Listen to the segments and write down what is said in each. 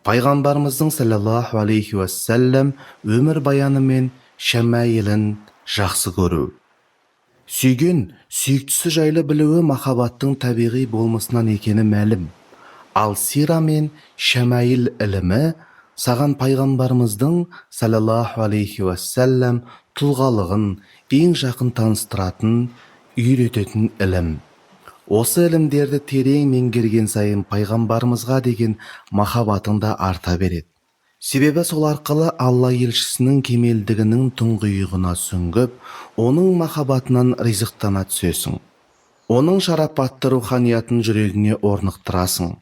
Пайғамбарымыздың, саллаллаху алейхи уассалам, өмірбаяны мен шәмәйілін жақсы көру. Сүйген сүйіктісі жайлы білуі махаббаттың табиғи болмысынан екені мәлім. Ал сира мен шәмәйіл ілімі саған пайғамбарымыздың, саллаллаху алейхи уассалам, тұлғалығын ең жақын таныстыратын, үйрететін ілім. Осы ілімдерді терең меңгерген сайын пайғамбарымызға деген махаббатың да арта береді. Себебі сол арқылы Алла елшісінің кемелдігінің тұңғиығына сүңгіп, оның махаббатынан ризықтана түсесің. Оның шарапатты руханиятын жүрегіңе орнықтырасың.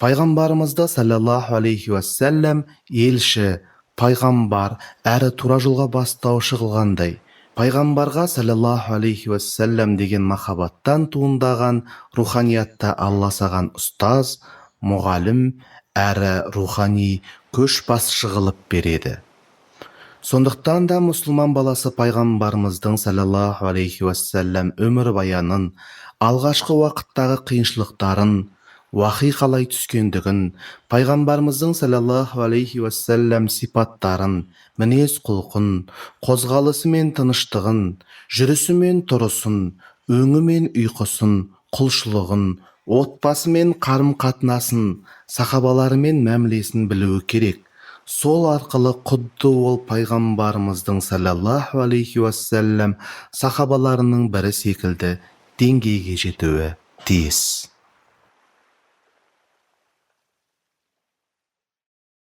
Пайғамбарымызды, саллаллаху алейхи уассалам, елші, пайғамбар әрі тура жолға бастаушы қылғандай, пайғамбарға, саллаллаху алейхи уассалам, деген махаббаттан туындаған руханиятта Алла саған ұстаз, мұғалім әрі рухани көшбасшы қылып береді. Сондықтан да мұсылман баласы пайғамбарымыздың, саллаллаху алейхи уассалам, өмірбаянын, алғашқы уақыттағы қиыншылықтарын, уахи қалай түскендігін, пайғамбарымыздың, саллаллаху алейхи уассалам, сипаттарын, мінез құлқын, қозғалысы мен тыныштығын, жүрісі мен тұрысын, өңі мен ұйқысын, құлшылығын, отбасымен қарым қатынасын, сахабаларымен мәмілесін білуі керек. Сол арқылы құдды ол пайғамбарымыздың, саллаллаху алейхи уассалам, сахабаларының бірі секілді деңгейге жетуі тиіс.